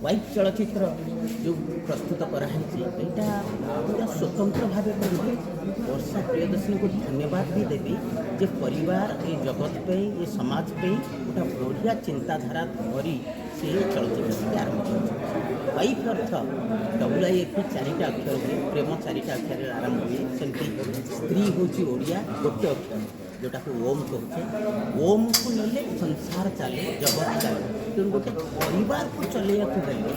Wife ଚଳଚ୍ଚିତ୍ର ଯେଉଁ ପ୍ରସ୍ତୁତ କରାହେଇଛି, ଏଇଟା ପୁରା ସ୍ୱତନ୍ତ୍ର ଭାବେ କହିବି। ବର୍ଷା ପ୍ରିୟଦର୍ଶିନୀକୁ ଧନ୍ୟବାଦ ବି ଦେବି ଯେ ପରିବାର ଏ ଜଗତ ପାଇଁ, ଏ ସମାଜ ପାଇଁ ଗୋଟେ ବଢ଼ିଆ ଚିନ୍ତାଧାରା ଧରି ସେ ଚଳଚ୍ଚିତ୍ରଟି ଆରମ୍ଭ କରିଛି। ୱାଇଫ୍ ଅର୍ଥ WIFE, ଚାରିଟା ଅକ୍ଷର ହୁଏ। ପ୍ରେମ ଚାରିଟା ଅକ୍ଷରରେ ଆରମ୍ଭ ହୁଏ, ସେମିତି ସ୍ତ୍ରୀ ହେଉଛି ଓଡ଼ିଆ ଗୋଟେ ଅକ୍ଷର, ଯେଉଁଟାକୁ ଓମ୍ କହୁଛେ। ଓମ୍କୁ ନେଲେ ସଂସାର ଚାଲେ, ଜଗତ ଚାଲେ। ତେଣୁ ଗୋଟେ ପରିବାରକୁ ଚଲେଇବାକୁ ହେଲେ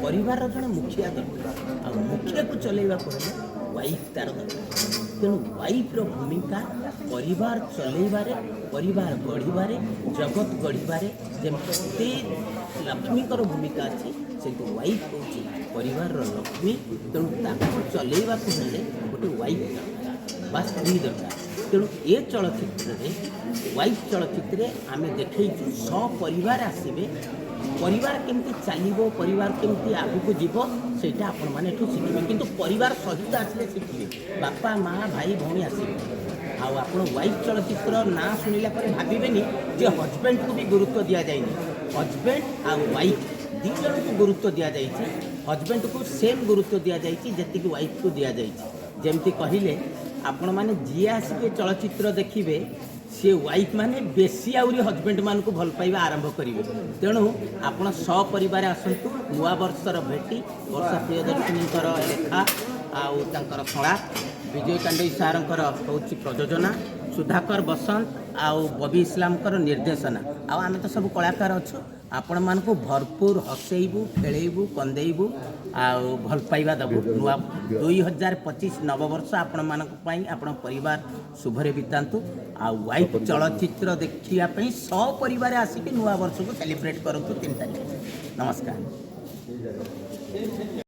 ପରିବାରର ଜଣେ ମୁଖିଆ ଦରକାର, ଆଉ ମୁଖିଆକୁ ଚଲେଇବାକୁ ହେଲେ ୱାଇଫ୍ ତାର ଦରକାର। ତେଣୁ ୱାଇଫ୍ର ଭୂମିକା ପରିବାର ଚଲେଇବାରେ, ପରିବାର ଗଢ଼ିବାରେ, ଜଗତ ଗଢ଼ିବାରେ ଯେମିତି ଲକ୍ଷ୍ମୀଙ୍କର ଭୂମିକା ଅଛି, ସେମିତି ୱାଇଫ୍ ହେଉଛି ପରିବାରର ଲକ୍ଷ୍ମୀ। ତେଣୁ ତାକୁ ଚଲେଇବାକୁ ହେଲେ ଗୋଟେ ୱାଇଫ୍ ଦରକାର ବା ସ୍ତ୍ରୀ ଦରକାର। ତେଣୁ ଏ ଚଳଚ୍ଚିତ୍ରରେ, ୱାଇଫ୍ ଚଳଚ୍ଚିତ୍ରରେ ଆମେ ଦେଖେଇଛୁ, ସପରିବାର ଆସିବେ, ପରିବାର କେମିତି ଚାଲିବ, ପରିବାର କେମିତି ଆଗକୁ ଯିବ, ସେଇଟା ଆପଣମାନେ ଏଠୁ ଶିଖିବେ। କିନ୍ତୁ ପରିବାର ସହିତ ଆସିଲେ ଶିଖିବେ, ବାପା, ମା, ଭାଇ, ଭଉଣୀ ଆସିବେ। ଆଉ ଆପଣ ୱାଇଫ୍ ଚଳଚ୍ଚିତ୍ର ନାଁ ଶୁଣିଲା ପରେ ଭାବିବେନି ଯେ ହଜବେଣ୍ଡକୁ ବି ଗୁରୁତ୍ୱ ଦିଆଯାଇନି। ହଜବେଣ୍ଡ ଆଉ ୱାଇଫ୍ ଦୁଇ ଜଣଙ୍କୁ ଗୁରୁତ୍ୱ ଦିଆଯାଇଛି। ହଜବେଣ୍ଡକୁ ସେମ୍ ଗୁରୁତ୍ୱ ଦିଆଯାଇଛି ଯେତିକି ୱାଇଫ୍କୁ ଦିଆଯାଇଛି। ଯେମିତି କହିଲେ, ଆପଣମାନେ ଯିଏ ଆସିକି ଏ ଚଳଚ୍ଚିତ୍ର ଦେଖିବେ, ସିଏ ୱାଇଫ୍ ମାନେ ବେଶୀ ଆହୁରି ହଜବେଣ୍ଡ ମାନଙ୍କୁ ଭଲ ପାଇବା ଆରମ୍ଭ କରିବେ। ତେଣୁ ଆପଣ ସପରିବାର ଆସନ୍ତୁ। ନୂଆ ବର୍ଷର ଭେଟି, ବର୍ଷା ପ୍ରିୟଦର୍ଶିନୀଙ୍କର ଲେଖା ଆଉ ତାଙ୍କର ସଂଳାପ, ବିଜୟ କାଣ୍ଡେଇ ସାର୍ଙ୍କର ହେଉଛି ପ୍ରଯୋଜନା, ସୁଧାକର ବସନ୍ତ ଆଉ ବବି ଇସଲାମଙ୍କର ନିର୍ଦ୍ଦେଶନା, ଆଉ ଆମେ ତ ସବୁ କଳାକାର ଅଛୁ। ଆପଣମାନଙ୍କୁ ଭରପୁର ହସେଇବୁ, ଖେଳେଇବୁ, କନ୍ଦେଇବୁ ଆଉ ଭଲ ପାଇବା ଦେବୁ। ନୂଆ 2025 ନବବର୍ଷ ଆପଣମାନଙ୍କ ପାଇଁ, ଆପଣଙ୍କ ପରିବାର ଶୁଭରେ ବିତାନ୍ତୁ। ଆଉ ୱାଇଫ୍ ଚଳଚ୍ଚିତ୍ର ଦେଖିବା ପାଇଁ ସପରିବାର ଆସିକି ନୂଆ ବର୍ଷକୁ ସେଲିବ୍ରେଟ୍ କରନ୍ତୁ 3 ତାରିଖ। ନମସ୍କାର।